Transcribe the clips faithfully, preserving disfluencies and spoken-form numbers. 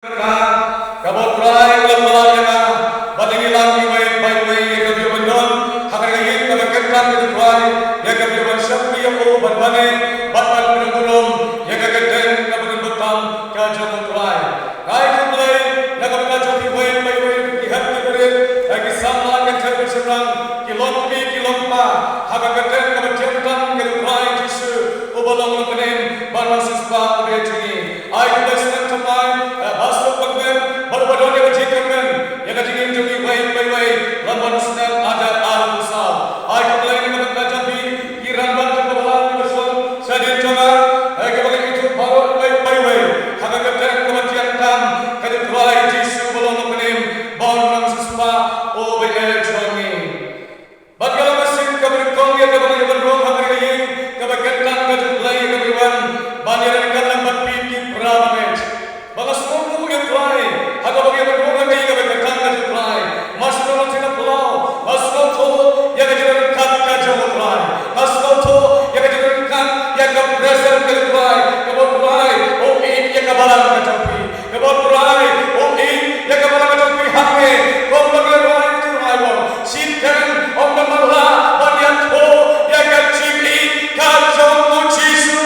Kaba U Trai u la pynlong ïa nga, bad ngi ïalam iwei pa iwei ïa ka briew ban don ha kane ka ïing kaba kyntang ka jong U Trai, ïa ka briew ban shakri ïa u, ban mane bad ban pynburom ïa ka kyrteng kaba donbor tam ka jong U Trai. Nga ai khublei na ka bynta jong phi iwei pa iwei, ki hep ki barit, eh, ki samla, ki kynthei, ki shynrang, ki longkmie ki longkpa, ha ka kyrteng kaba thiang tam ka jong U Trai Jisu uba long Nongpynim bad Nongsiewspah uba ïeit jong ngi. Ai khublei sngewbha, eh, Pastor Bakmen bad uba don ïa ka jingkyrmen ïa ka jingim jong ngi iwei pa iwei lyngba u snem ar hajar arphew saw. Ai khublei na ka bynta jong phi ki rangbah jong ka balang kiba shong shadien jong nga, eh, kaba ngi ïathuh baroh iwei pa iwei ha ka kyrteng kaba thiang tam ka jong U Trai Jisu uba long Nongpynim bad Nongsiewspah uba ïeit jong ngi. Bad ka long ka sien kaba nyngkong ïa kaba ngi ïa ban rung ha kane ka ïing kaba kyntang ka jong U Blei, ïa kaba ngi wan ban ïa ryngkat lang bad phi ki para bangeit. Ba nga sngewthuh ïa U Trai ha kaba ngi ïa ban rung ha ka ïing kaba kyntang ka jong U Trai. Nga sngewthuh ïa ka jingryngkat ka jong U Trai. Nga sngewthuh ïa ka jingryngkat ïa ka presence ka jong U Trai, kaba U Trai u ïeit ïa ka balang ka jong phi. Kaba U Trai u ïeit ïa ka balang ka jong phi hangne, kumba ngi rai, u Trai u ong, shiteng ym da man la ban ïathuh ïa ka jingïeit ka jong u Jisu.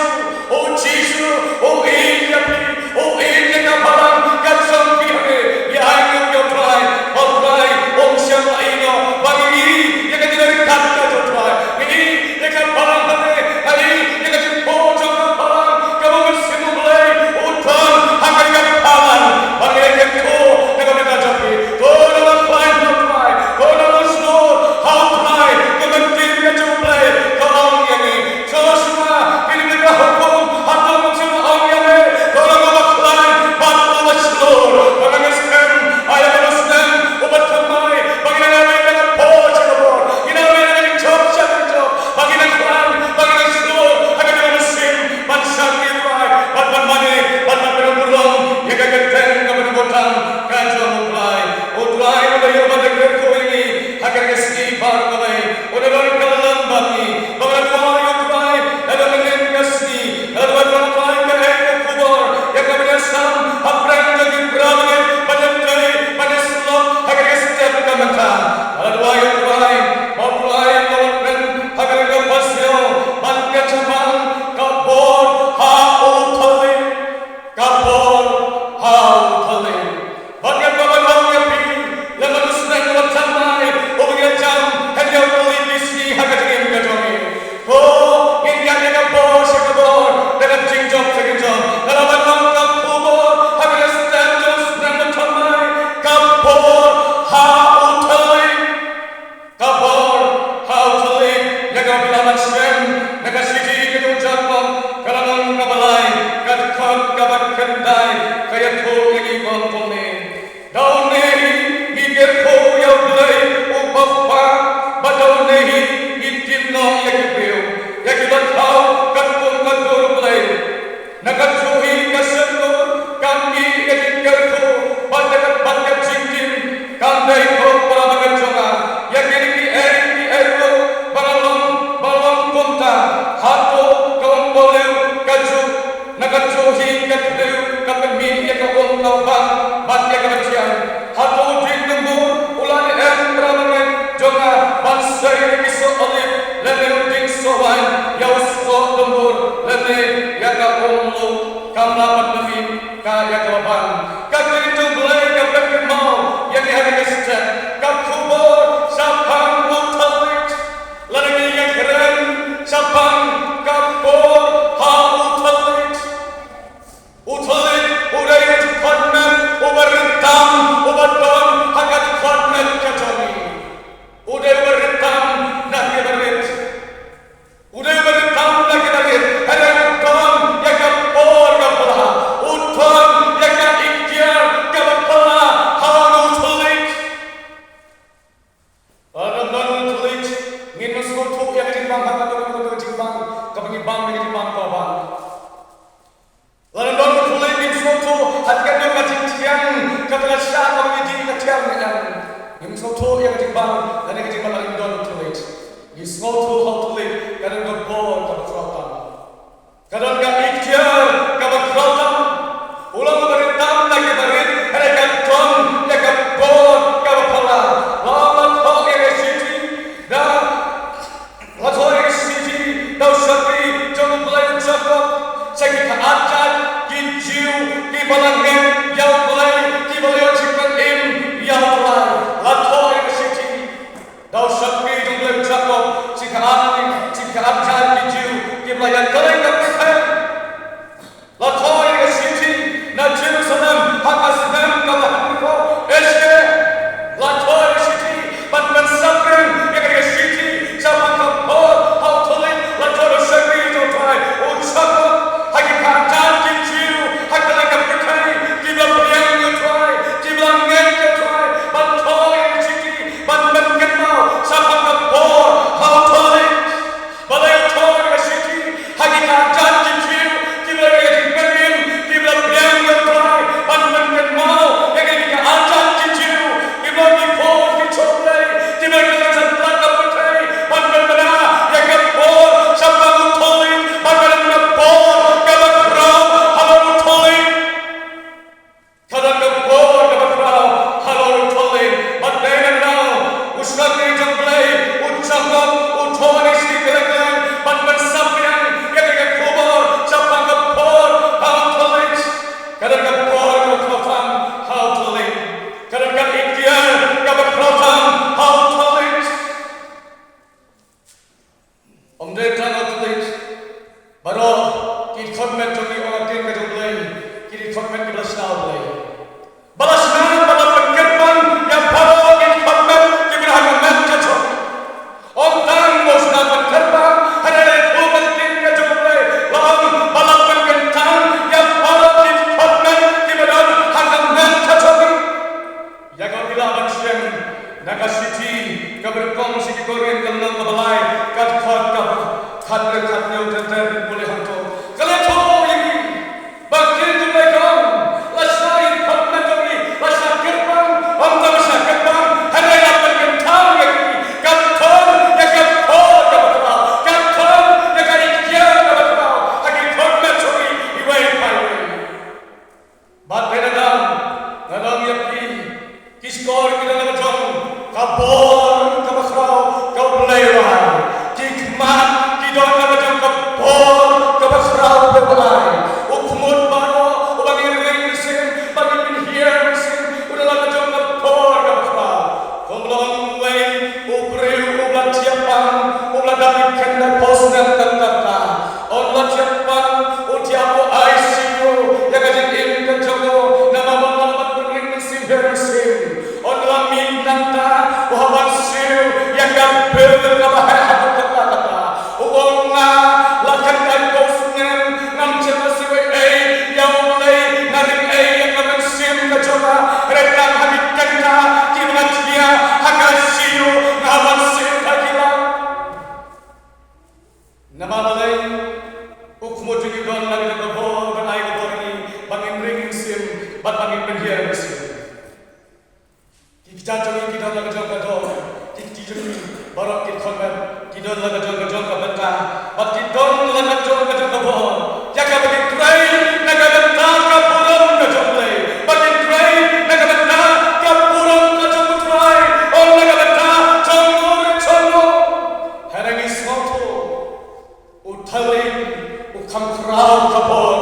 U Jisu u ïeit ïa phi, u ïeit ïa ka balang ka jong phi hangne. Ïa ai nguh ïa U Trai, ba U Trai um shym la ïehnoh ba ngi ïeit ïa ka jingryngkat ka jong U Trai. Ngi ïeit ïa ka balang hangne, ngi ïeit ïa ka jingpyrshang jong ka balang kaba u Mynsiem U Blei u don ha kane ka balang. Ba ngi ïeit ïa ka, na ka bynta jong phi. To nang khlaiñ, to nang khlaiñ, to nang shlur ha U Trai, ka ktien ka jong U Blei ka ong ïa ngi. Joshua, kine ki dei ka hukum hato Mynsiem u ong ïa me, to nang uba khlaiñ bad uba shlur. Ba ngi skhem ha ïa kane u snem uba thymmai, ba ngin nang ïaid na ka por sha ka por, ngin nang ïaid na ka jingshop sha ka jingshop, ba ngin nang khlaiñ, ba ngin nang shlur ha ka jong u Mynsiem ban shakri ïa U Trai, ban, ban mane, ban, ban pynburom ïa ka kyrteng kaba donbor tam ka jong U Trai. U Trai u la ïoh ban da kyrkhu ïa ngi ha kane ka sngi baroh kawei. U la don ryngkat lang bad ngi. Ba nga la duwai ïa U Trai, la don mynnin ka sngi, la don ryngkat lang ka ei ka khubor ïa ka ban ïasam hapdeng jong ki para bangeit ban ïadei, ban ïasyllok ha kane ka step ka mynta. Nga la duwai ïa U Trai, ba U Trai un wan kren ha kane ka pyrshah ban kynmaw ka bor ha u thylliej. Ka bor ha u thylliej. Bad nga kwah ban ong ïa phi, lem bad u snem uba thymmai uba ngi ïa jam hynñiew tylli ki sngi ha ka jingim ka jong ngi. Ko, ngin ïaid ïa ka bor sha ka bor, da ka jingjop sha ka jingjop. Nga la ban ong ka khubor ha ka step jong u snem uba thymmai, ka bor ha u thylliej. Ka bor ha u thylliej, ïa kaba phi lah ban shem na ka shithi ka jong u Jakob, ka lynnong kaba lai, ka dkhot kaba khyndai, ka ïathuh ïa ngi kum kumne. Da une hi ngi kyrkhu ïa U Blei uba U Kpa, bad da une hi ngi kynnoh ïa ki briew, ïa kiba thaw katkum ka dur U Blei. Na kajuh hi ka shyntur ka mih ka jingkyrkhu bad ka, bad ka jingtim. Kam dei ko para bangeit jong nga, ïa kine kiei kiei ruh ba la long, ba la long kumta. Hato ka um Pawliw kajuh? Na kajuh hi ka thliew ka pynmih ïa ka um kaba bang bad ïa kaba thiang. Hato u dieng dumbur u la leh em, para bangeit jong nga, ban sei ïa ki soh olib lane u dieng soh waiñ ïa u soh dumbur lane ïa ka um luh? Kam lah ban pynmih ka ïa kaba bang. Ka ktien jong U Blei ka pynkynmaw ïa ngi ha kane ka step, ka khubor shaphang u thylliej. Lada ngi ïakren shaphang ka bor ha u thylliej. U thylliej u dei u dkhot met uba rit tam uba don ha ka dkhot met ka jong ngi. U dei uba rit tam na kiba rit. U dei uba rit tam na kiba rit. Hynrei u don ïa ka bor ka pla. U don ïa ka iktiar kaba pla ha u thylliej. Lada don u thylliej, ngin ym sngewthuh ïa ka jingbam ha ka, ka, ka, ka jingbam kaba ngi bam, ïa ka jingbam kaba bang. Lada don u thylliej, ngin ym sngewthuh ha ka, ka, ka jingthiang kata ka sha kaba ngi dih ka thiang ne em. Ngin ym sngewthuh ïa ka jingbam lane ka jingbam lada ngim don u thylliej. Ngi sngewthuh ha u thylliej ka don ka bor kaba khraw tam. Ka don ka iktiar kaba khraw tam. U long uba rit tam na kiba rit, Kong shi ki kor ngin ka lynnong kaba lai, ka dkhot kaba khathynriew, khathynñiew ter ter, ngin pule hangto. Ka la thoh ïa ngi ba kin jong lai kong, lashai ïa ki khun met jong ngi, lashai kyrpang, ym tang lashai kyrpang, hynrei la pynkyntang ïa ki, ka thon ïa ka por kaba khraw, ka thon ïa ka iktiar kaba khraw ha ki khun met jong ngi iwei pa iwei. Bad te na dang, na dang ïa phi, ki shkor ki don la ka jong ka bor kaba khraw ka U Blei u ai. Ki khmat ki don la ka jong ka bor kaba khraw U Blei u ai. U khmut baroh uba ngi ring mynsiem, ba ngi pynhiar mynsiem, u don la ka jong ka bor kaba khraw. Kum long uwei u briew uba la thiah pang, uba la dap ïa ka khyndai phew snem kata kata. Un la thiah pang, u thiah hapoh I C U ïa ka jingim ka jong u, namar ba u la ring mynsiem hiar mynsiem. Un la mih nangta, u hap ban siew ïa ka bill kaba heh haduh katta katta. U ong, nga la khyndai phew snem, ngam shym la siew ei ei ïa U Blei, nga ring ei ei ïa ka mynsiem ka jong nga, hynrei tang ha ki kynta kiba nga thiah ha ka I C U nga hap ban siew ha ki lak. Namar balei? U khmut jong ngi u don la ka jong ka bor, ban ai ka bor ïa ngi ba ngin ring mynsiem bad ba ngin pynhiar mynsiem. Ki kjat jong ngi ki don la ka jong ka dor, ki kti jong ngi baroh ki khun met ki don la ka jong ka jong ka bynta, bad ki don la ka jong ka jong ka bor. Ïa kaba ki trei na ka bynta ka burom ka jong U Blei, ba ki trei na ka bynta ka burom ka jong U Trai, ym na ka bynta jong u jong u. Hynrei ngi sngewthuh, u thylliej u kham khraw ka bor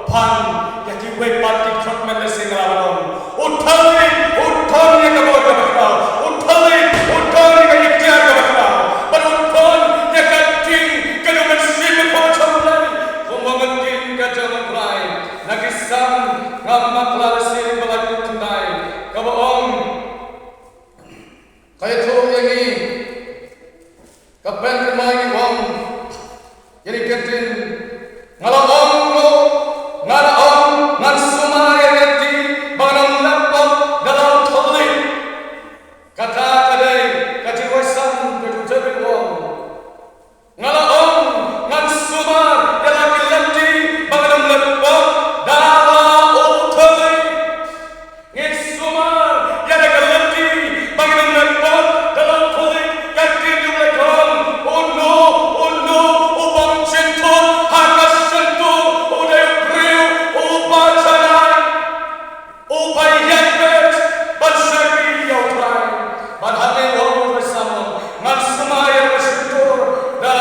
ban ïa kiwei pat ki khun met, lehse nga la ong. U thylliej u don ïa ka bor kaba khraw, u thylliej u don ïa ka iktiar kaba khraw, bad u don ïa ka ktien ka jong U Mynsiem Bakhuid jong U Blei. Kumba ka ktien ka jong U Blei, na ki Salm, ngam bakla, lehse ba la khyndai, kaba ong, ka ïathuh ïa ngi, ka pynkynmaw ïa ngi, ong ïa ngi ka ktien, nga la ong ruh, nga la ong, ngan sumar ïa ka lynti ba ngan ym leh pop da la u thylliej. Kata ka dei ka jingrwai Salm ka jong u David, ong, nga la ong, ngan sumar ïa la ki lynti ba ngan ym leh pop da la u thylliej. Ngin sumar ïa la ka lynti ba ngin ym leh pop da la u thylliej. Ka ktien jong U Blei ka ong, uno uno u bym shyntur ha ka shyntur u dei u briew uba janai, uba ïaid beit ban shakri ïa U Trai. Bad hangne u ong u Salm, ngan sumar ïa ka shyntur da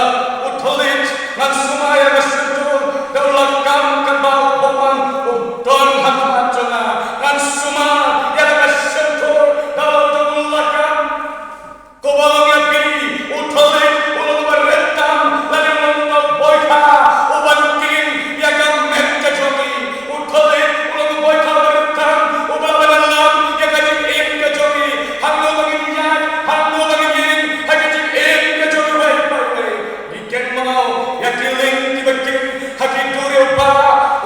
u thylliej, ngan sumar ïa ka shyntur da u lakam kaba u bymman u don ha khmat jong nga, ngan sumar ïa ka shyntur da u jong u lakam. Kumba long ïa phi, u thylliej u long uba rit tam, lane u long uba boitha, uban king ïa ka met ka jong ngi. U thylliej u long u boitha uba rit tam, uba ban ïalam ïa ka jingim ka jong ngi. Hangno ba ngin ïaid, hangno ba ngin ïeng ha ka jingim ka jong ngi iwei pa iwei. Ngi kynmaw ïa ki lieng kiba king ha ki duriaw ba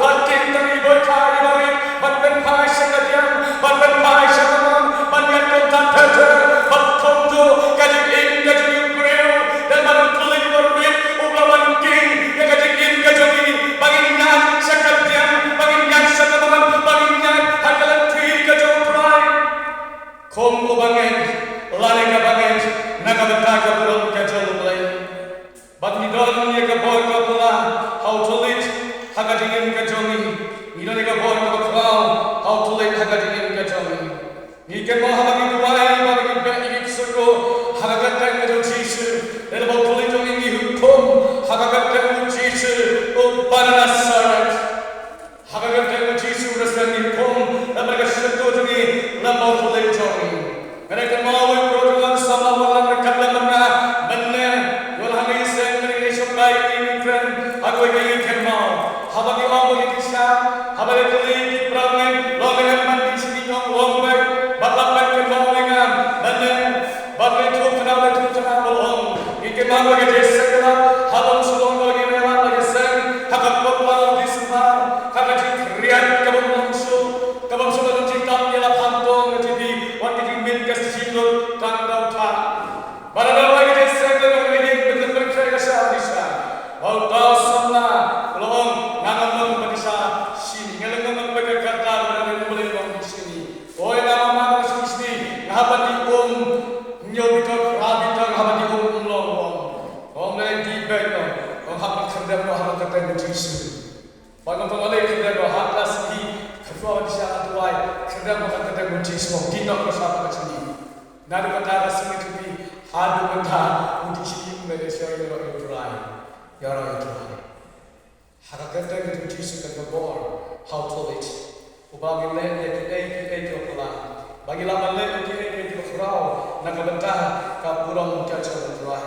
la king tang ïa i boitha iba rit ban pynphai sha ka diang, ban pynphai sha ka mon, ban ïaid kumta ter ter, ban khumjuh ka jingim ka jong u briew. Dei ban u thylliej uba rit uba la ban king ïa ka jingim ka jong ngi, ba ngin ïaid sha ka diang, ba ngin ïaid sha ka mon, ba ngin ïaid ha ka lynti ka jong U Trai. Kum uba ngeit lane kaba ngeit na ka bynta ka burom ka jong U Blei. Bad ngi don ïa ka bor ka phylla ha u thylliej ha ka jingim ka jong ngi. Ngi don ïa ka bor kaba khraw ha u thylliej ha ka jingim ka jong ngi. Ngi kynmaw haba ngi duwai, haba ngi beh ïa ki ksuid ruh, ha ka kyrteng ka jong U Jisu. Lane ba u thylliej jong ngi ngi hukum ha ka kyrteng U Jisu uba na Nasaret. Ha ka kyrteng U Jisu Khrist ngi hukum, lem bad ka shyntur jong ngi, lem bad u thylliej jong ngi. Nga dei kynmaw ïa u briew jong nga, samla Wanlam, ryngkat lem bad nga mynne. Ïa la hangne ïa seng, mynne ngi shong kai, ngi kren, ha kawei ka ïing kynmaw. Haba ngi ong ba ngi dih shap, haba la kylli ki para bangeit, long ne em ban dih sha ki, ki ong long beit, bad la peit kynmaw ïa nga mynne. Bad la ïathuh khana, la ïathuh khana, ba long, ngi kynmaw ba ka jingïaseng ka la, ha long shu long ba ngi la ïalap la ïaseng ha ka kut la u December, ha ka jingkhriat kaba ym long shuh, kaba ym shuh ban long jingtap ïalap hangto, ka jingdih Kata ba ka kata ba Jisu ong, dih noh ka sap ka jong ngi. Naduh kata ka sngi ka jong ngi haduh mynta u dih shiteng, u leit ïaroh ïa u Trai. Ïaroh ïa u Trai. Ha ka kyrteng ka jong u Jisu ka bor ha u Thylliej, uba ngi leh ïa kiei kiei kiba phylla, ba ngi lah ban leh ïa kiei kiei kiba khraw na ka bynta ka burom ka jong u Trai.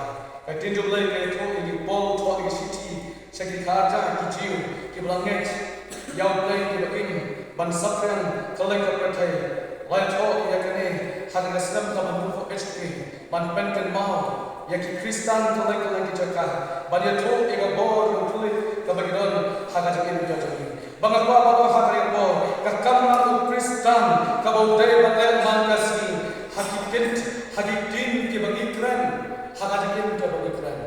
Ka ktien jong U Blei ka ïathuh ïa ngi, Paul u thoh ïa ka shithi sha ki kharja ki Jiw kiba la ngeit ïa U Blei, kiba im ban saphriang kylleng ka pyrthei. La ïathuh ïa kane ha ka snem kaba nyngkong H K, ban pynkynmaw ïa ki Khristan kylleng kylleng ki jaka, ban ïathuh ïa ka bor jong U Blei kaba ngi don ha ka jingim ka jong ngi. Ba nga kwah ban ong ha kane ka por, ka kamram u Khristan kaba u dei ban leh man ka sngi ha ki ktien, ha ki ktien kiba ngi kren, ha ka jingim kaba ngi kren.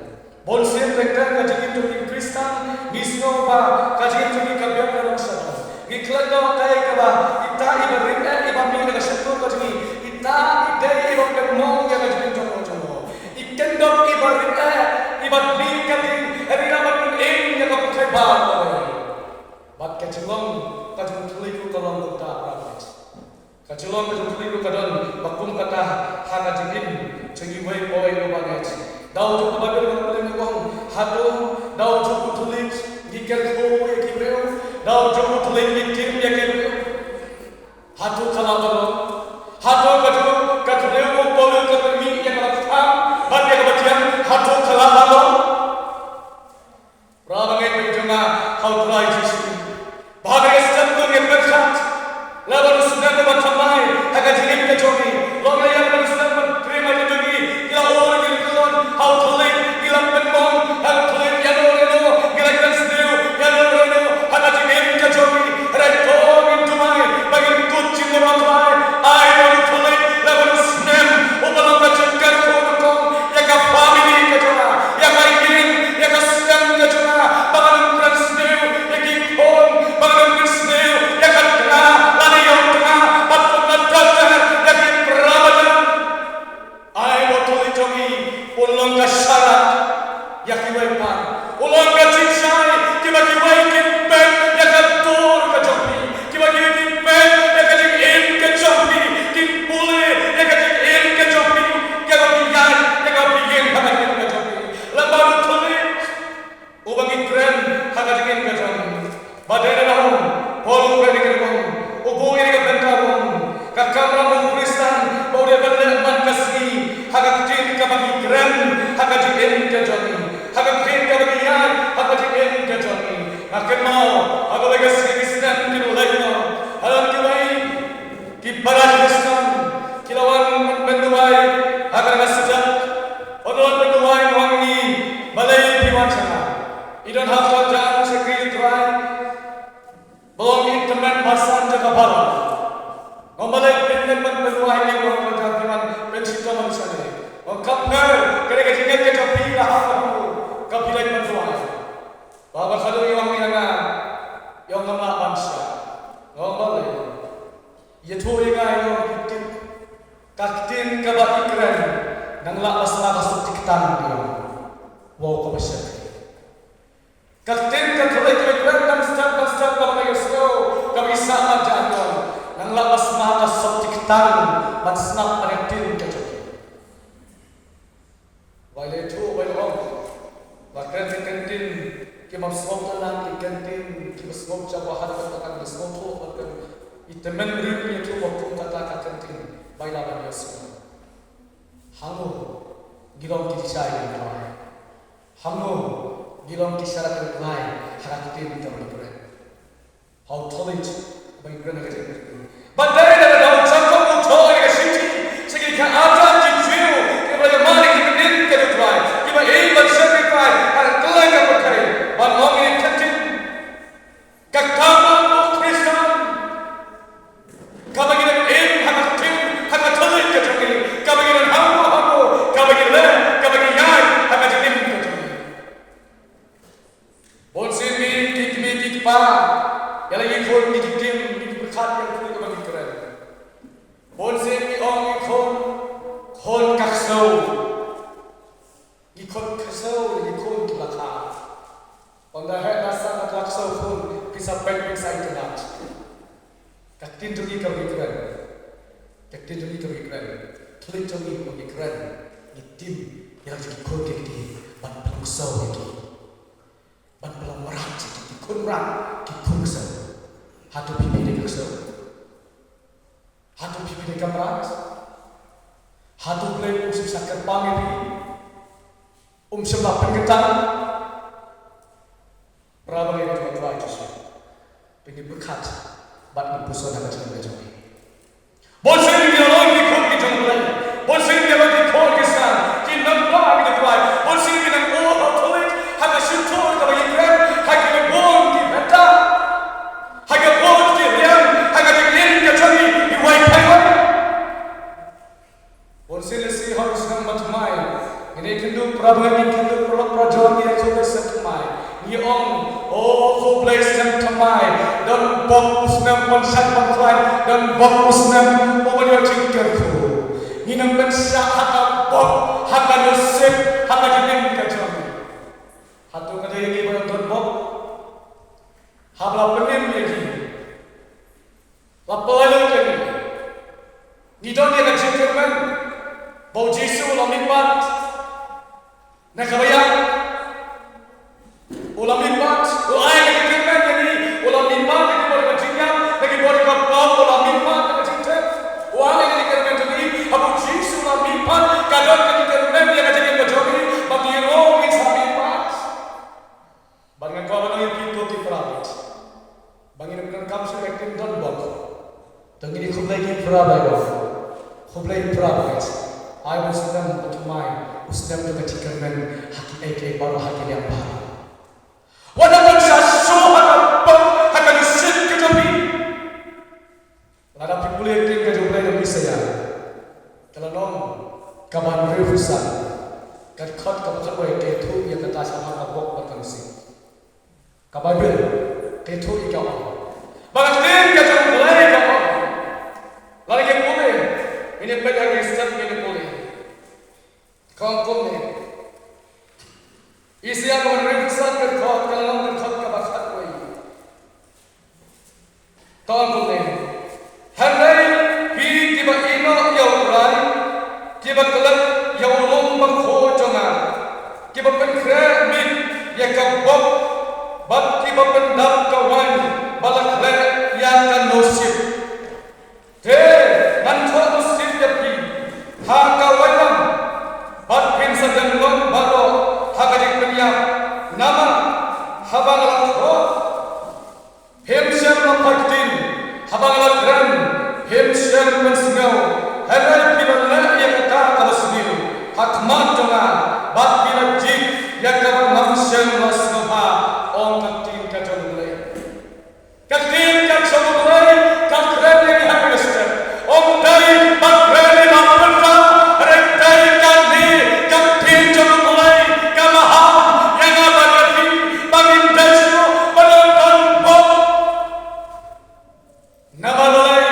Bun sien teng teng ka jingim jong ngi Khristan, ngi sngew ba ka jingim jong ngi ka biang na nongshun. Ngi klet noh kaei kaba ita iba rit eh, iba mih na ka shyntur ka jong ngi, ita i dei iba pynmong ïa ka jingim jong u jong u. I kyndong iba rit eh, iba mih ka ding, hynrei iba pynïeng ïa ka pyrthei baroh. Bad ka jinglong ka jong u Thylliej ruh ka long kumta, para bangeit. Ka jinglong ka jong u Thylliej ruh ka don ba kum kata ha ka jingim jong iwei pa iwei uba ngeit. Daw jong ka Baibl ka ong, hato daw jong u Thylliej ngi kyrkhu ïa ki briew? Daw jong u Thylliej ngi tim ïa ki briew? Hato ka lah ban long? Hato ka jong ka briew u Paul ka pynmih ïa kaba kongsan bad ïa kaba thiang? Hato ka lah ban long? Para bangeit ba ngi ïeit jong nga ha u Trai Jisu, ba ha kane ka step ngin pyrkhat, la ban u snem uba thymmai ha ka jingim ka jong ngi. Long ïa la ban u snem ban trei mai jong ngi, ki la ur, ki la kyllon ha u Thylliej, ki la pynmong ha u Thylliej ïano ïano, ki la kren sniew ïano ïano ha ka jingim ka jong ngi. Hynrei to ngin duwai ba ngin kut jingmut, Trai, ai ba u Thylliej la ban u snem uba long ka jingkyrkhu nyngkong ïa ka family ka jong nga, ïa ka ïing, ïa ka seng ka jong nga, ba ngan ym kren sniew ïa ki khun, ba ngan ym kren sniew ïa ka tnga lane ïa u tnga, bad kumta ter ter ïa ki para bangeit. Ai ba u Thylliej jong ngi un long ka sharak ïa kiwei pat, un long ka jingshai kiba kiwei kin peit ïa ka dur ka jong ngi, kiba kiwei kin peit ïa ka jingim ka jong ngi, kin pule ïa ka jingim ka jong ngi, ïa kaba phi ïaid, ïa kaba phi ïeng ha ka jingim ka jong ngi. Lem bad u Thylliej uba ngi kren ha ka jingim ka jong ngi. Ba dei na u Paul u kren ïa kane, u buh ïa kane ka bynta, u ong ka kamram u Khristan ba u dei ban leh man ka sngi ha ka ktien kaba ngi kren ha ka jingim ka jong ngi, ha ka ktien kaba ngi ïaid ha ka jingim ka jong ngi. Nga kynmaw ha kawei ka sngi, ki snem kiba la ïaid, ha lade kiwei ki para Khristan ki la wan ban pynduwai ha kane ka step. Ynda la wan pynduwai, nga ong ïa ngi, balei phi wan sha nga? I don ha ka jingshakri, Trai, ba long i tymmen basan jong ka balang. Nga ong balei phin leit ban pynduwai ïa ngi, nga ong, ha ka jingpynshitom shane? Nga ong kaba pher, ka dei ka jingngeit ka jong phi la hap ban, ka phi leit pynduwai. Ba ba khadduh i ong ïa nga, i ong ngam lah ban shah. Nga ong balei? Ïathuh ïa nga, i ong, ki tip ka ktien kaba i kren, nang lah ba sma ka suk tik tang, i ong. Wow, kaba shakri. Ka ktien ka Thylliej kaba i kren, nang step by step, kaba ngi ïohsngew, kaba i sah ban jah, i ong, nang lah ba sma ka suk tik tang ban sngap ïa ka ktien ka jong ki. Wei la ïathuh, wei la ong, la kren ki kyntien kiba sngewtynnat, ki kyntien kiba sngewsih, ba ha kata ka sngewthuh, ba kren i tymmen briew, ïathuh ba kum kata ka kyntien ba i lah ban ïohsngew. Hangne ngi long ki jingshai ïa u Trai. Hangne ngi long ki sharak ïa u Trai ha ka ktien kaba ngi kren. Ha u Thylliej ba ngi kren ha ka jingim. Ba dei na ka daw Jakob u thoh ïa ka shithi sha ki khatar ki Jiw kiba la ïamane ki bneng ka jong u Trai, kiba ïeit ban shakri Trai ha kylleng ka pyrthei, ban ong ïa ka ktien. Ka kamram u Khristan kaba ngi don, im ha ka ktien, ha ka Thylliej ka jong ngi, kaba ngi don hangne, hangne, kaba ngi leh, kaba ngi ïaid ha ka jingim ka jong ngi. Bunsien ngi ki kmie ki kpa, ïa la ngi khun, ngi ki ktien, ngi ki pyrkhat ïa ka ktien kaba ngi kren. Ka ktien jong ngi kaba ngi kren, ka ktien jong ngi kaba ngi kren, ngi tim ïa la ki khun ki kti ban pynlong ksew ïa ki, ban pynlong mrad ïa ki, ki khun mrad, ki khun ksew. Hato phi phi dei ka ksew? Hato phi phi dei ka mrad? Hato Blei um shym shah kyrpang ïa phi? Um shym la pynkyntang? Para bangeit jong U Trai Jisu, to ngin pyrkhat bad ngin puson ha ka jingim ka jong ngi. Bun sien ki la long ki khun ki jong U Blei. Bun sien ki la long ki khun ki snam, ki nongbah ki jong U Trai. Bun sien ki nang ïoh ha U Trai ha ka shyntur kaba ngi kren, ha kiba bun ki bynta, ha ka bun ki riam, ha ka jingim ka jong ngi, ngi wai phai wai. Bun sien lehse ha u snem ba thymmai ngin ïakynduh, para bangeit, ngin ïakynduh paralok parajor, ngi ïa khublei snem thymmai. Ngi ong, o khublei snem thymmai, don bok u snem ban shait ban khlaiñ, don bok u snem uban ïoh jingkyrkhu. Ngi nang pynshah ha ka bok, ha ka nasib, ha ka jingim ka jong ngi. Hato ka dei ïa ngi ba don bok? Haba la pynim ïa ngi, la pynlait lut ïa ngi, ngi don ïa ka jingkyrmen ba U Jisu u la mihpat na kaba ïap. U la mihpat, u ai ka jingkyrmen ïa ngi. U la mihpat na ki bor ka jingïap, na ki bor ka pop, u la mihpat na ka jingtep. U ai ka jingkyrmen jong ngi. Haba U Jisu u la mihpat, ka don ka jingkyrmen ïa ka jingim ka jong ngi ba ngi ruh ngin sa mihpat. Bad nga kwah ban ong ïa phi ko ki para bangeit ba ngin ym donkam shuh ïa ka ktien don bok. To ngin ïa khublei ki para bangeit. Khublei para bangeit. Ai ba u snem ba thymmai u snem jong ka jingkyrmen ha kiei kiei baroh, ha ki liang baroh. Wat la pynshah shuh ha ka bok, ha ka nasib ka jong phi. Lada phi pule ïa ka ktien ka jong U Blei na Isaïah, ka lynnong kaba hynriewphew san, ka dkhot kaba khatwei, ka ïathuh ïa kata shaphang ka bok bad ka nasib. Ka Baibl ka ïathuh ïa ka, ong ba ka ktien ka jong U Blei ka ong. Lada ngi pule, ngin ïa peit ha ki step, ngin ïa pule. Ka ong kumne. Isaïah kaba hynriewphew san, ka dkhot, ka lynnong, ka dkhot kaba khatwei. Ka ong kumne. Hynrei phi kiba ïehnoh ïa U Trai, kiba klet ïa u lum bakhuid jong nga, kiba pynkhreh miet ïa ka bok bad kiba pyndap ka waiñ ba la khleh ïa ka nusip. Te ngan thoh nusip ïa phi ha ka waiñlam, bad phin sa dem lon baroh ha ka jingpynïap. Namar haba nga la thoh, phim shym la phai ktien, haba nga la kren, phim shym pynsngew. Hynrei phi la leh ïa kata kaba sniew ha khmat jong nga, bad phi la jied ïa kaba ngam shym la sngewbha, ong ka ktien ka jong U Blei. Ka ktien ka jong U Blei ka kren ïa ngi ha kane ka step. Ym dei ba kren ïa la pynta, hynrei dei kane ka ktien jong U Blei ka maham ïa nga bad ïa phi ba ngin dei shuh ban don bok. Namar balei?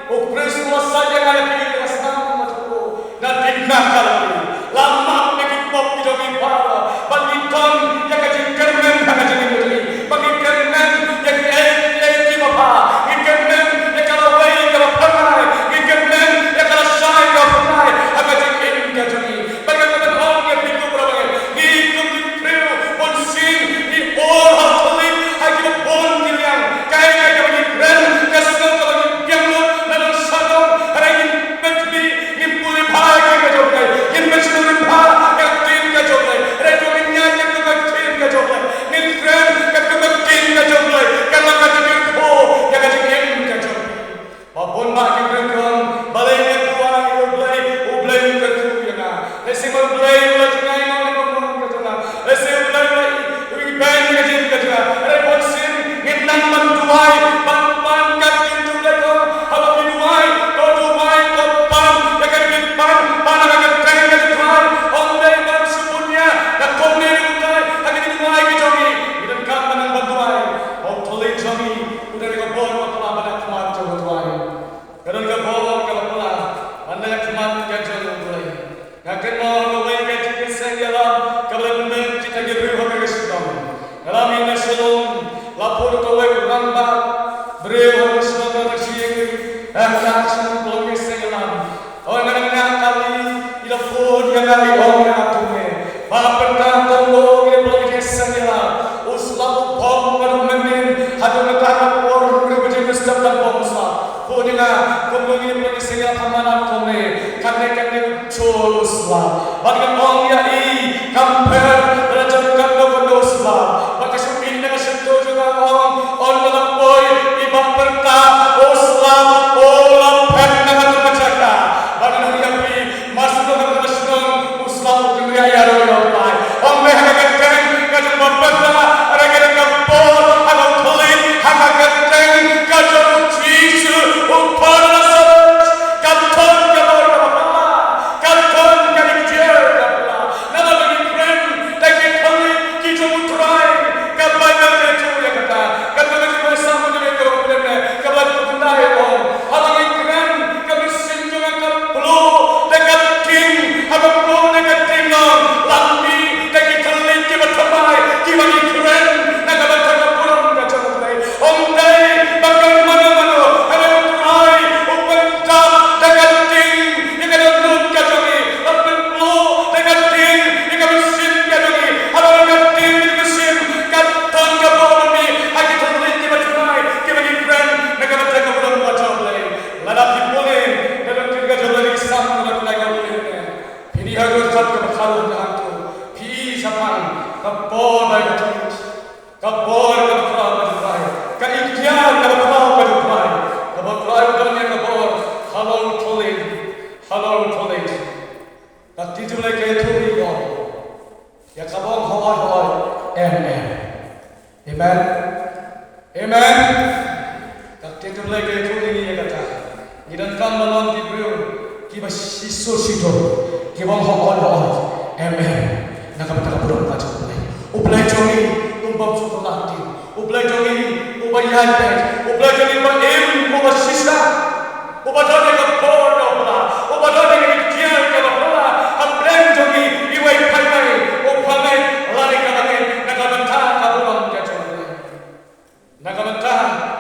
U Khrist u la sait ïa nga ïa phi ïa ka snam ka jong u. Na ding na ka la phi la map ïa ki pop ki jong ngi baroh, ba ngi don ïa ka jingkyrmen ha ka jingim ka jong ngi, ba ngi kyrmen ïa kiei kiei kiba bha, ngi kyrmen ïa ka lawei kaba phyrnai, ngi kyrmen ïa ka lashai kaba phyrnai ha ka jingim ka jong ngi. Ba ngi kyrmen ong ïa phi ko para bangeit, ngi kum ki briew bun sien ngi ur ha u thylliej ha kiba bun ki liang. Kaei kaei kaba ngi kren, ka sngew kaba ngi biang lut na nongshah dong, hynrei ngin pynkhmih, ngin pule bha ïa ka ktien ka jong U Blei, ngin pynsngewbha ïa ka ktien ka jong U Blei, hynrei to ngin ñiad ïa ka ktien ka jong U Blei, ngin kren ïa ka ktien ka jong U Blei, ka long ka jingkyrkhu ïa ka jingim ka jong ngi. Ba bun bah ki briew ki ong, balei nga duwai ïa U Blei, U Blei um kyrkhu ïa nga. Lehse ma U Blei u la jngai noh ïa ka mon ka jong nga. Lehse U Blei u la ibeiñ ïa ka jingim ka jong nga. Hynrei bun sien ngin nang ban duwai, ban pan ka ktien jong U Blei, ko haba phi duwai, to duwai, to pan ïa ka jingim, pan, pan ha ka kyrteng ka jong U Trai. Ym dei ban shu pynïaid na kumne na kumtai ha ki jingduwai ki jong ngi. Ngi donkam ban nang ban duwai ba u thylliej jong ngi u don ka bor kaba phylla ban ïakhmat jong U Trai. Ka don ka bor kaba phylla ban ïakhmat ka jong U Blei. Nga kynmaw kawei ka jingïasengïalam kaba la pynbeit kita ki briew ha ka shnong. Nga la mih na Shillong, la phuh da kawei u rangbah briew ha ka shnong, ka jingïaseng, eh, ka shnong, ka jingïasengïalam. Ong ïa nga kumne, ba pyrta tang ong ïa ba ki jingïaseng ïalap u slap u bom, ba dang mynnin haduh mynta ka por hynriew baje mynstep tang bom u slap. Phuh ïa nga, kumno ngin ïa ba ki jingïaseng ïalap ha madan kumne, katne katne u jur u slap. Bad ngan ong ïa i, kam pher lada jan katno katno u slap. Bad ka shu i na ka shyntur jong nga ong, ong ba la poi i ba pyrta u slap u la phet na kata ka jaka. Bad ngan ong ïa phi, Mar shu don ha ka shnong u slap u kynriah ïaroh ïa U Blai. Ym dei ha ka kyrteng ka jong u bapher, hynrei ka dei ka por ha ka thylliej ha ka kyrteng ka jong u Jisu u Nasaret. Ka don ka bor kaba phylla, ka don ka ïingdir kaba phylla. Namar ba ngi kren da ki thylliej ki jong U Trai, ka Baibl ka ïathuh ïa kata. Ka don ka jingmut sa mo jong ka Baibl kaba ïathuh ïa kata. Haba ngi kren, ka mynsiem jong nga ka pluh da ka ding, haba pluh da ka ding, nonglang da ki thylliej kiba thymmai kiba ngi kren na ka bynta ka burom ka jong U Blei. Ym dei ba ka mano mano, hynrei U Trai u pyndap da ka ding ïa ka dohnud ka jong ngi. Haba ngi pluh da ka ding ïa ka mynsiem ka jong ngi, haba ka ding ïa ka mynsiem, ka don ka bor ba ngi ha ki thylliej kiba thymmai kiba ngi kren na ka bynta ka burom ka jong U Blei. Lada phi pule na ka ktien ka jong U Blei, ki Salm kaba khyndai ka ong kumne, phin ïoh ruh kaba khadduh ka hangto, phi i shaphang ka bor ba ka thylliej, ka bor kaba khraw ka jong U Trai, ka ïingdir kaba khraw ka jong U Trai, kaba U Trai u don ïa ka bor halor u thylliej, halor u thylliej. Ka ktien jong U Blei ka ïathuh ïa ngi, ïa kaba ong hooid hooid, em em. Amen. Amen. Ka ktien jong U Blei ka ïathuh ïa ngi ïa kata. Ngi donkam ban long ki briew kiba shisha shisha kiba ong hooid hooid, em em, na ka bynta ka burom ka jong U Blei. U Blei jong ngi um bym sngewthuh lynti. U Blei jong ngi uba ïaid beit. U Blei jong ngi uba im, uba shisha. Uba don ïa ka bor kaba phylla, uba don ïa ka ïingdir kaba phylla. Hapdeng jong ngi iwei phai mai, u phai mai lane ka bangeit na ka bynta ka burom ka jong U Blei. Na ka bynta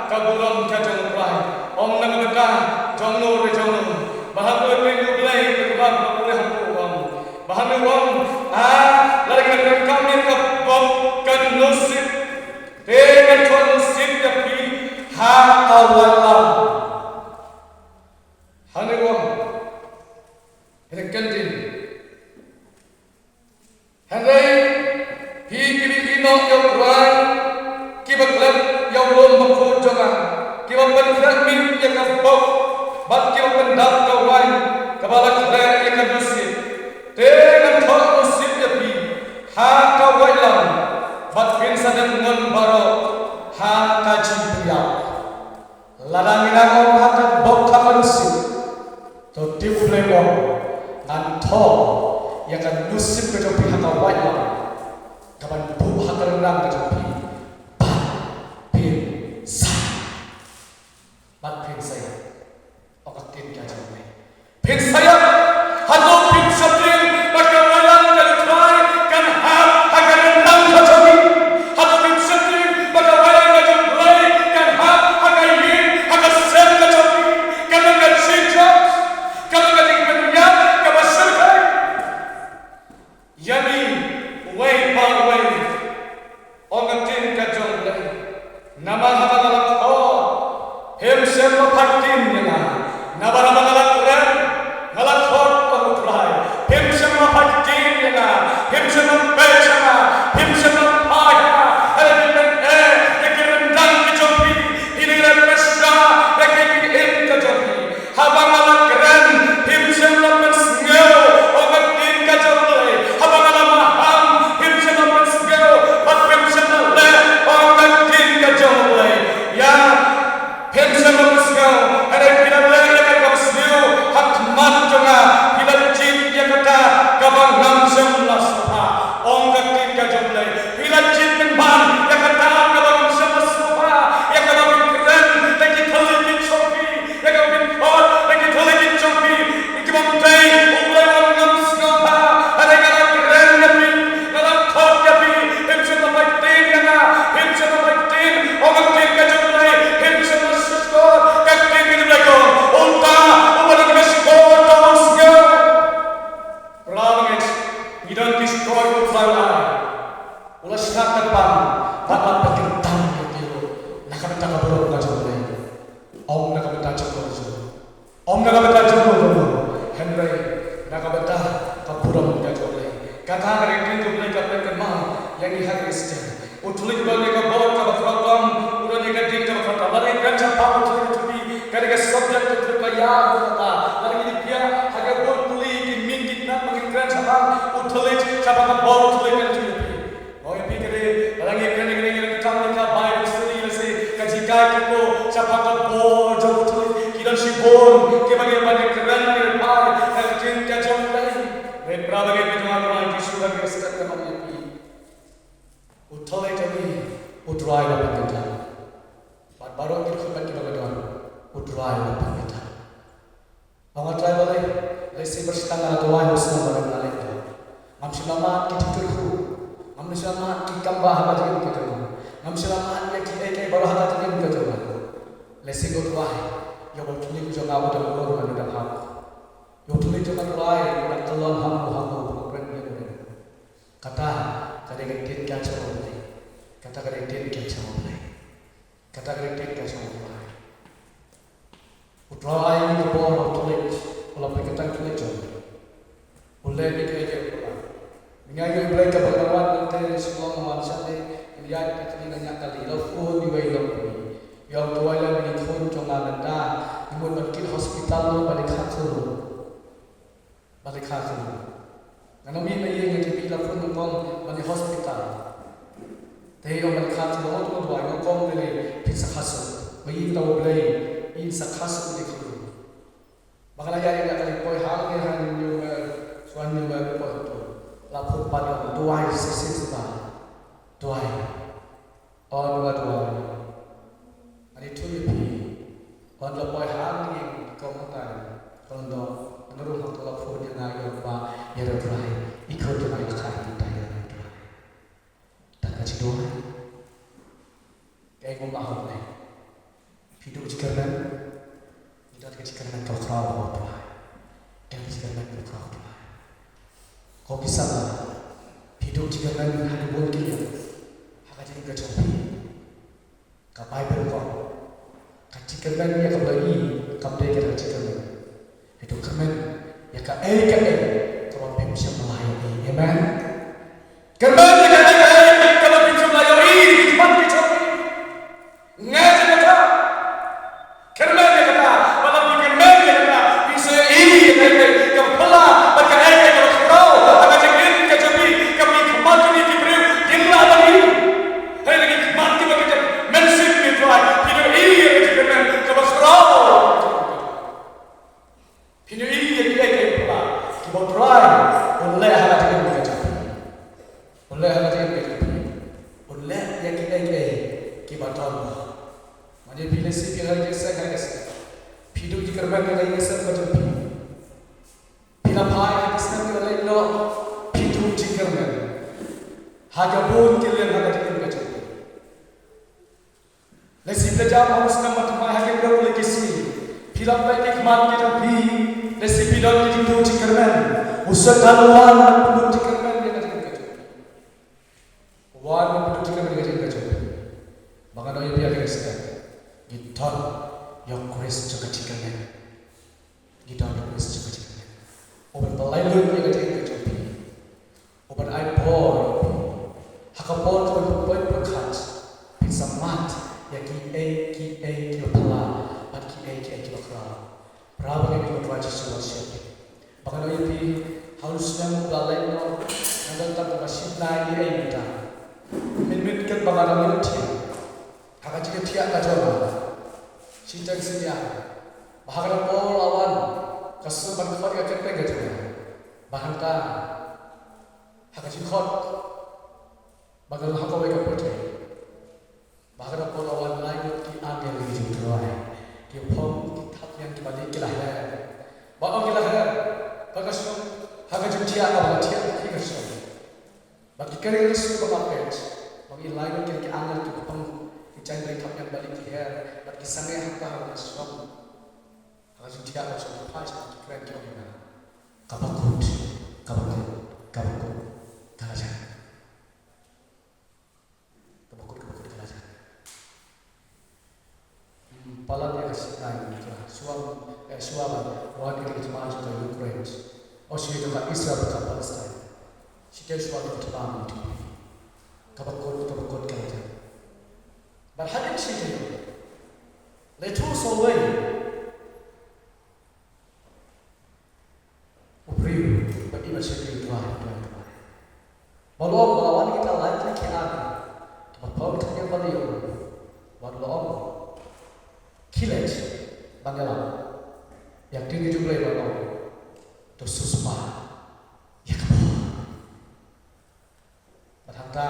ka burom ka jong U Blei. Ym na ka bynta jong no re jong no. Ba hangto U Blei, U Blei kaba pule hangto u ong. Ba hangto u ong, ah, lada ngan kam ïa ka bok ka nusip, te ngan thoh nusip ïa phi ha ka waitlam. Hangto u ong, hynrei kyndit, hynrei phi kiba ïehnoh ïa U Trai, kiba klet ïa u lum bakhuid jong nga, kiba pynkhreh miet ïa ka bok bad kiba pyndap ka waiñ kaba la khreh ïa ka nusip, te ngan thoh nusip ïa phi ha ka waitlam, bad phin sa dep mon baroh ha ka jingpynïap. Lada ngi nang ong ha ka bok ha ka nusip, to tip U Blei u ong, ngan thoh ïa ka nusip ka jong phi ha ka waitlam, kaban buh ha ka rynrang ka jong phi, bad phin sa, bad phin sa ïap. Ong ka ktien ka jong U Blei. Phin sa ïap. Hato phin sheptieng ba ka waitlam ka jong U Trai kan hap ha ka rynrang ka jong phi? Hato phin sheptieng ba ka waitlam ka jong U Blei kan hap ha ka ïing, ha ka sem ka jong phi? Kan long ka jingjop, kan long ka jingpynïap kaba shyrkhei ïa ngi uwei pa uwei. Ong ka ktien ka jong U Blei, namar haba nga la khot, phim shym la phai ktien ïa nga. Namar haba nga la kren, nga Kata jong U Blei, hynrei na ka bynta ka burom ka jong U Blei. Kata ka dei ka ktien U Blei kaba pynkynmaw ïa ngi ha kane ka step. U thylliej u don ïa ka bor kaba khraw tam, u don ïa ka ding kaba khraw tam. Lada ngi kren shaphang u thylliej u thylliej, ka dei ka subject u thylliej ba ïa u kata. Lada ngi ïa ha ka bor thylliej ki min ki tnat ba ngi kren shaphang u thylliej, shaphang ka bor u thylliej ka dei. Ong ïa phi ka dei, lada ngi kren ïa kane ngi kren tang ïa ka Bible study lehse ka jinghikai ka ko shaphang ka bor jong u thylliej, ki don shibun kiba ngi ban ïa kren ïa ka bai ka jinghikai jong u Blei. Hynrei para bangeit ba jong nga, Trai Jisu ba ngi respect ka ong ïa phi. U thylliej jong ngi, U Trai uba pynkyntang. Bad baroh ki dkhot kiba nga don, U Trai uba pynkyntang. Ong, Trai balei, lehse ba shitang nga la duwai ha u snem ba nga la leit. Ngam shym la mad ki jingkyrkhu. Ngam shym la mad ki kam ba ha ka jingim ka jong nga. Ngam shym la mad ïa kiei kiei baroh ha ka jingim ka jong nga. Lehse nga duwai ïa u thylliej jong nga uba dang ur, uba dang hap. Ïa u thylliej jong nga, Trai, uba dang kyllon hangne hangne, uba dang kren ïa nga. Kata ka dei ka ktien ka jong U Blei. Kata ka dei ka ktien ka jong U Blei. Kata ka dei ka ktien ka jong U Blei. U Trai, u bor u thylliej, u la pynkyntang thylliej jong u. U leh ïa kiei kiei baroh. Nga ïohi U Blei kaba nga wan nangta Shillong, nga wan shane, ngi ïaid ka kali, nga ñiah kali, la phone iwei i lok. Ïa u, duwai lem ïa i khun jong nga mynta, ngi mut ban kit hospital, ban ïa kha klur. Ba dei kha klur. Ngan ym ïoh ïa ngi, ki phi la phone nyngkong ban ïa hospital. Te ïoh ban kha klur, ong, to duwai, nyngkong te phin sa kha suk. Ba ïa kata U Blei in sa kha suk ïa ki klur. Ba nga la ïa ïa ka la poi hangne ha New Mer, shuwa New Mer poi to. La phone pat, ong, duwai sa shisien sa ba. Duwai. Ong, nga duwai. Ngan ïathuh ïa phi. Ong, la poi hangne ïa ka Mawtai. Ka long dong, ngan rung ha ka la phone ïa nga, ïa ba ïa, Trai, i khun jong nga i la kha ïa nga, Trai. Tang ka jingduwai. Kaei kaba nga hap ne? Phi duh jingkyrmen. Ngi don ka jingkyrmen kaba khraw, Trai. Don ka jingkyrmen kaba khraw, Trai. Ko ki samla, phi duh jingkyrmen ha ki bun ki liang ha ka jingim ka jong phi. Ka Baibl ka ong, ka jingkyrmen ïa kaba la ïohi kam dei ka jingkyrmen. Hynrei to kyrmen ïa kaei kaei kaba phim shym la ïohi. Amen. Kyrmen ïa kaei kaei kaba phim shym la ïohi, ki khmat ki jong phi. Ngai jingkyrmen. Kyrmen ïa kata, ba lada phi kyrmen ïa kata, phin sa ïohi ïa kaei kaei kaba phylla bad kaei kaei kaba khraw ha ka jingim ka jong phi, kaba ki khmat jong phi ki briew kim lah ban ïohi. Hynrei ki khmat kiba ki jong mynsiem ki, Trai, ki ïohi ïa ka jingkyrmen kaba khraw. Phin ïohi ïa kiei kiei kiba, kiba U Trai un leh ha ka jingim ka jong phi. Un leh ha ka jingim ka jong phi. Un leh ïa kiei kiei kiba don. Ngan ïa phi lehse phi ha ka jingïaseng, ha ka jingïaseng. Phi duh jingkyrmen ha ka jingïaseng ka jong phi. Phi la phai ha ka jingïaseng, phi la leit noh. Phi duh jingkyrmen ha ka bun ki liang ha ka jingim ka jong phi. Lehse phi la jam ha u snem ba thymmai ha ki briew ki sngi. Phi la peit ki khmat ki jong phi. Lehse phi don ki jingduh jingkyrmen. U Soitan u wan ban pynduh jingkyrmen ïa ka jingim ka jong phi. U wan ban pynduh jingkyrmen ïa ka jingim ka jong phi. Ba ngan ong ïa phi ha kane ka step, ngi don ïa u Khrist jong ka jingkyrmen. Ngi don ïa u Khrist jong ka jingkyrmen. U ban pynlait lut ïa ka jingkyrmen jong phi. U ban ai bor ïa phi. Ha ka por kaba phi poi pyrkhat, phin sa mad ïa kiei kiei kiba phylla bad kiei kiei kiba khraw. Para bangeit ba U Trai Jisu u wan sha phi. Ba ngan ong ïa phi, ha u snem uba la leit noh, nga don tang kaba shim nai ei ei mynta. Mynmiet katba nga dang ïohthiah ha ka jingïohthiah ka jong nga, shiteng shiteng, ba ha kata ka por la wan ka sur ban khot ïa ka kyrteng ka jong nga. Ba hangta ha ka jingkhot ba nga long ha kawei ka pyrthei, ba ha kata ka por la wan lai ngut ki angel ki jong U Trai, ki phong ki thapniang kiba leit ki la her. Ba ong ki la her, ba ka shong ha ka jingïohthiah kaba nga thiah, ki ka shong. Bad ki kari ka sur ba nga peit, ba ngi lai ngut ki angel kiba pang ki jaiñbynriew thapniang ba leit ki her, bad ki sangeh hangta ha ka shong. Ha ka jingïohthiah ka jong nga, phai sha ki kren ki ong ïa nga, kaba kut, kaba kut, kaba kut ka la jan. Kaba kut, kaba kut ka la jan. Hmm, palat ïa ka shynai, shuwa, eh, shuwa ba Wan ka jingthma jong ka Ukraine, o shi jong ka Israel bad ka Palestine. Shi te shuwa ka thma mynta. Kaba kut, kaba kut ka la jam. Bad hadien shi te, le tu sawei u briew ba i ba shakri u Trai, u Trai, u Trai. Ba la ong ba la wan kita lai tylli ki army kiba pom thapniang ba la ïoh. Ba la ong, khie leit ban ïalam ïa ka ktien ka jong U Blei ba la ong, to siewspah ïa ka bor. Bad hangta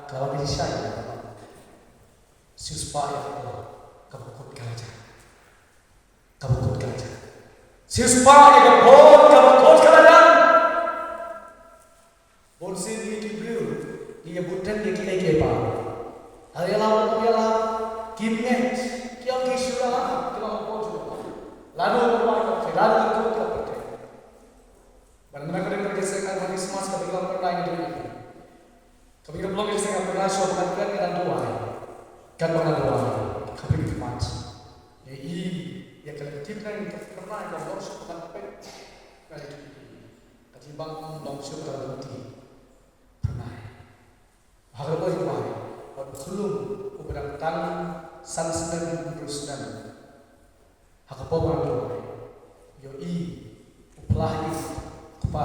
ka la wan ka jingshai ïa ka bor. Siewspah ïa ka bor, kaba kut ka la jam. Kaba kut ka la jam. Siewspah ïa ka bor, kaba kut ka la jam. Bun sien ngi ki briew ngi ïa bud teng ïa kiei kiei baroh. Haba ïalam, ïalam, kim ngeit, ki ong ki shu ïalam, ki long bun shu ïalam. Lano ka bai ka pyrthei, lano ka kut ka pyrthei. Ban mynta ka dei ka jingïaseng Advent Christmas kaba ngi long pyrthei ngi dei. Kaba ngi long ka jingïaseng Advent Christmas ba ngi kren ngi dang duwai. Katba ngi dang duwai, kaba ngi khmat, ïa i, ïa ka lynti pyrthei ka pyrthei ka long shuh ban peit. Ka lynti, ka jingbam long shuh ka lynti pyrthei. Ha kaba ngi duwai, bad u khyllung uba dang tang san snem hynriew snem. Ha ka por ba ngi duwai, ïohi u phla ïa i, Kpa,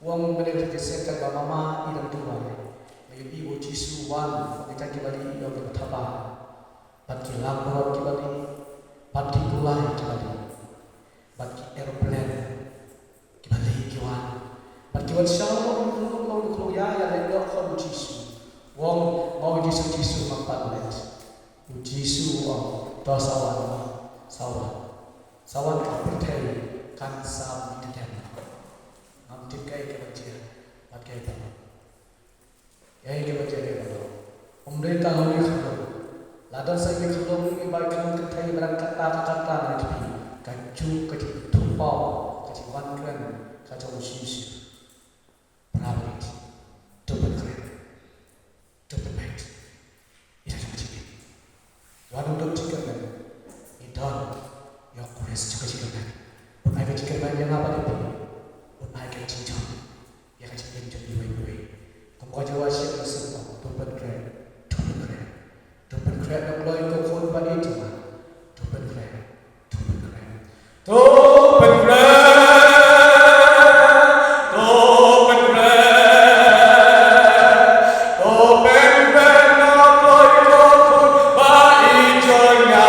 u ong mynne ka jingïaseng katba ma ma i dang duwai, nga ïohi ba u Jisu u wan, u ong kita kiba lieh i ïoh kiba thaba, bad ki lamrot kiba lieh, bad ki kulai kiba lieh, bad ki aeroplane kiba lieh ki wan. Bad ki wan shaw long long long long long ïa ïa leit noh ha u Jisu. U ong ma u Jisu, Jisu, ngam pat leit. U Jisu u ong, to sa wan, sa wan. Sa wan, ka pyrthei kan sa mih kdem. Ngam tip kaei kaban jia bad kaei ban long. Kaei kaban jia, kaei ban long. Ym dei tang ha une u khyllung. Lada sa ïa u khyllung, ïa bai khyllung kynthei ba dang katta ka katta na ka jingphi, kajuh ka jingthoh paw, ka jingwan kren ka jong u Jisu. Para bangeit, to pynkhreh, to pynbeit ïa la ka jingim. Wat nym dup jingkyrmen. Ngi don ïa u Khrist jong ka jingkyrmen. Un ai ka jingkyrmen ïa nga bad ïa phi. Un ai ka jingjop ïa ka jingim jong ngi iwei pa iwei. Kum ka jingwan shisha ka sngewbha, to pynkhreh, to pynkhreh, to pynkhreh na u kloi ko khun ba ïeit jong nga. To pynkhreh, to pynkhreh. To pynkhreh, to pynkhreh, to pynkhreh na u kloi ko khun ba ïeit jong nga.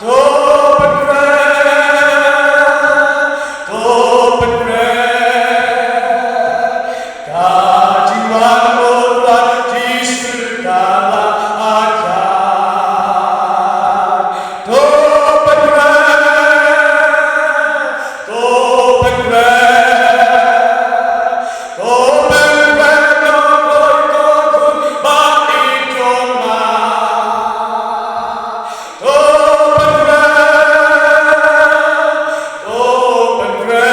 To pynkhreh, to pynkhreh. Ka jingwan u Trai Jisu ka la hajan. To pynkhreh, to pynkhreh, to pynkhreh na u kloi ko khun ba ïeit jong nga. To pynkhreh, to pynkhreh,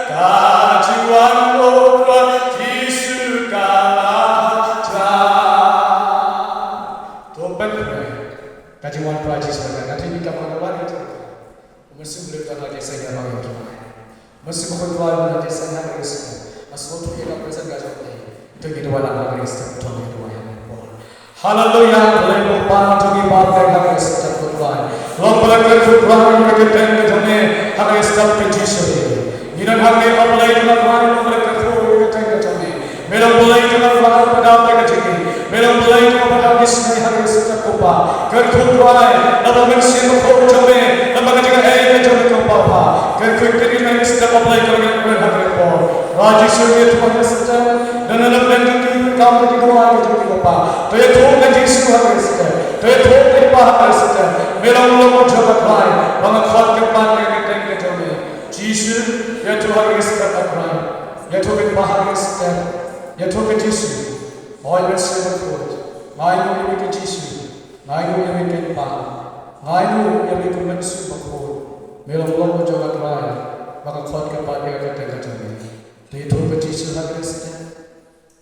ka jingwan u Trai Jisu ka la hajan. To pynkhreh, ka jingwan u Trai Jisu ka la hajan. Nga thait ïa ka ban wan ïa ka. Mynsiem Blei to na ka seng ïa ki wai. Mynsiem Bakhuid Blei na ka seng ïa ki. Nga sngewthuh ïa ka presence ka jong phi. To ngi duwai lang ha ka step, to ngi duwai ha ka por. Haleluya, Blei Kpa, to ngi pynbeit ha ka step Bakhuid Blei. Long ba la kyrkhu Trai ka kyrteng ka jong me ha ka step ka Jisu. Ngi don hangne Blei Kpa, long ba la kyrkhu ka kyrteng ka jong me. Me long Blei jong nga, Trai, ba dap ïa ka jingim. Me long Blei jong nga, ba dap ïa ka jingim ha ka step ko Pa. Kyrkhu Trai, na ka mynsiem bakhuid jong me, na ka jingaiei jong me ko Pa. Kyrkhu ïa kane ka step, Blei jong nga, ha ka por. Trai Jisu, ïathuh ha ka step. Na ka bynta jong ki kam, jong ki duwai jong ki ko Pa. To ïathuh ïa Jisu ha ka step. To ïathuh ïa Pa ha ka step. Me long Blei jong nga, Trai, ba nga khot kyrpad ïa ka kyrteng ka jong me. Jisu, ïathuh ha ka step, Trai. Ïathuh ïa Pa ha ka step. Ïathuh ïa Jisu. Oi Mynsiem Bakhuid, nga ainguh ïa me ko Jisu, nga ainguh ïa me ko Pa, nga ainguh ïa me ko Mynsiem Bakhuid. Me long Blei jong nga, Trai, ba nga khot kyrpad ïa ka kyrteng ka jong me. To ïathuh ïa Jisu ha ka step.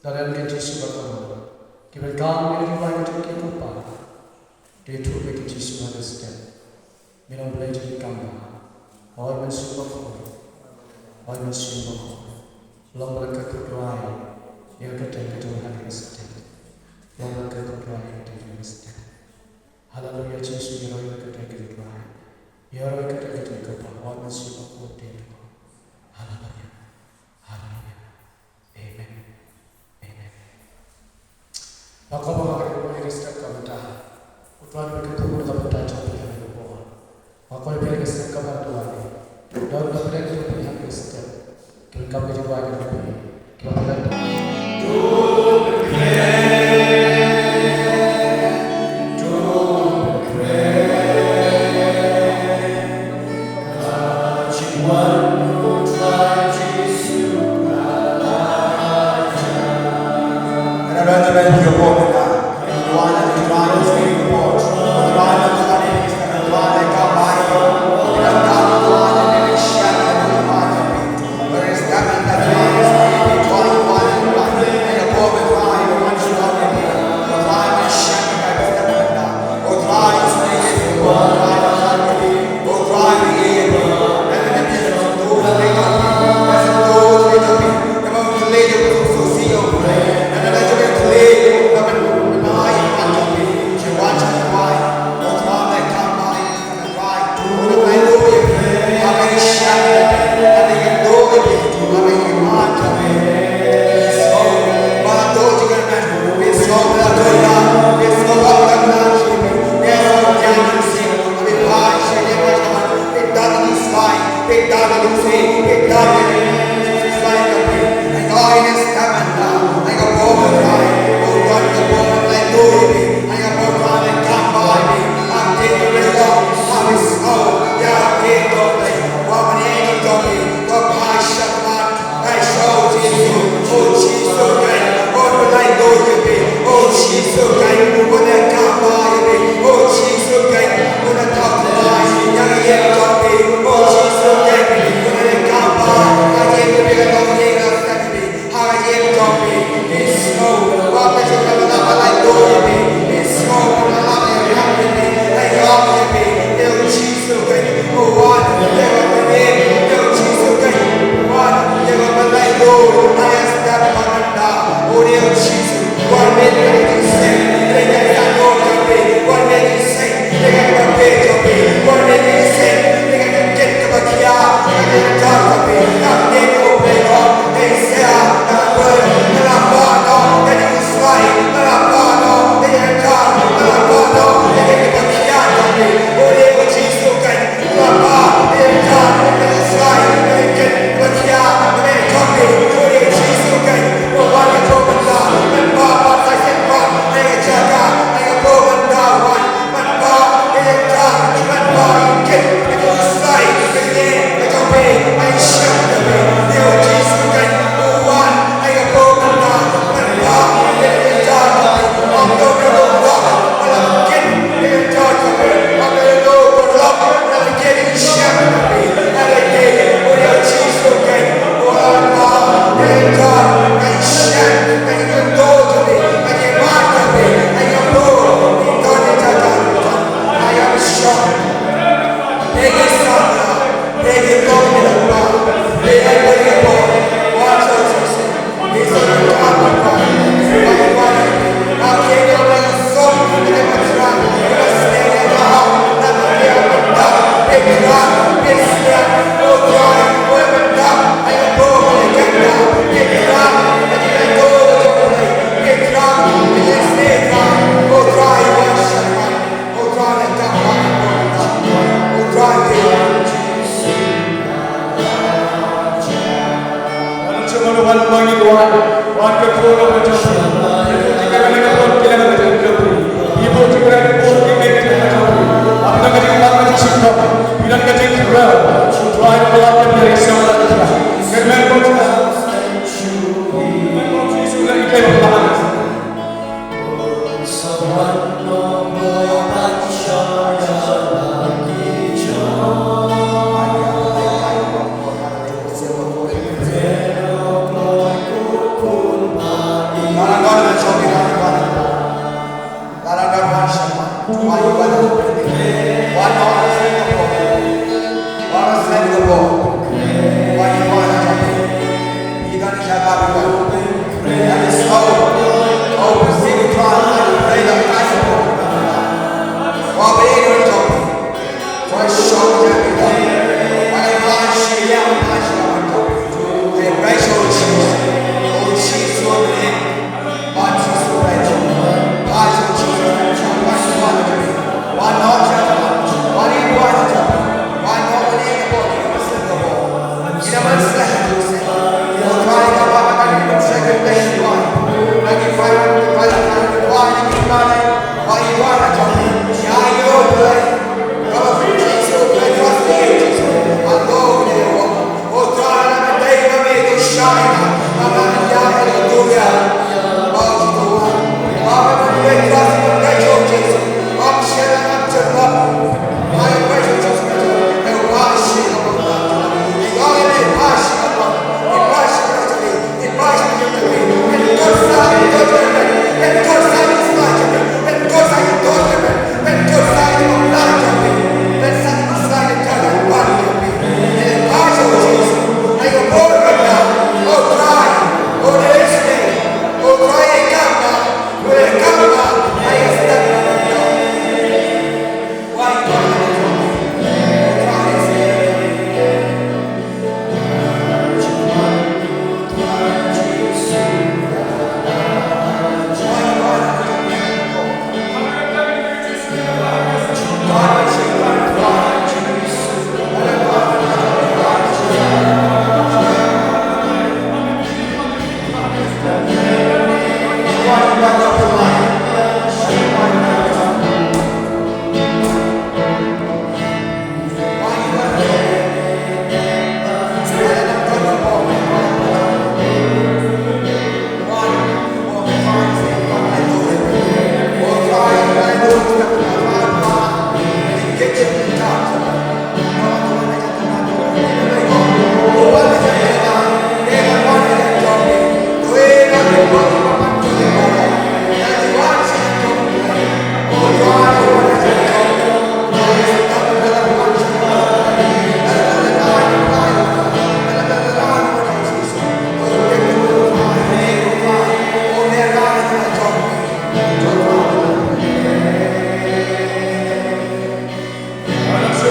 To don ïa Jisu ba ka rung. Ki ban kam ïa ki bai ka jong ki ko Pa. Te ïathuh beit ïa u Jisu ha ka step. Me long Blei jong ki kam bha. Hooid, Mynsiem Bakhuid. Hooid, Mynsiem Bakhuid. Long ba la kyrkhu duwai ïa ka kyrteng ka jong u ha ka step. Long ba la kyrkhu duwai ïa ka kyrteng ka jong u ha ka step. Haleluya, Jisu, ïaroh ïa ka kyrteng ka jong u duwai. Ïaroh ïa ka kyrteng ka jong u kyrpad. Hooid, Mynsiem Bakhuid, te ïathuh. Haleluya. Haleluya. Amen. Amen. Nga kwah ba ngi ïa ka step ka mynta. U Trai u kyrkhu ka bynta jong phi ha kane ka por. Nga kwah ba ngi ïa ka step ka mynta. Don ka bynta jong phi ha ka step. Ki kam ka jong u Trai ka jong phi. Ki kam ka jong phi.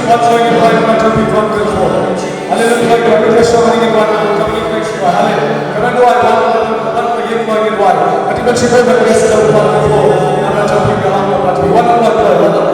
Wan shuwa ngin duwai, namar jong phi Kong Kynrad. Haleluya, Kong Kynrad, shuwa ngin duwai, namar jong phi Kong Kynrad. Haleluya. Kynrad duwai, wan, wan, wan, wan, wan, wan, wan, wan. Kati ban shuwa ban res da Kong Kynrad. Namar jong phi ka lam ka pat phi. Wan, wan, wan, wan, wan.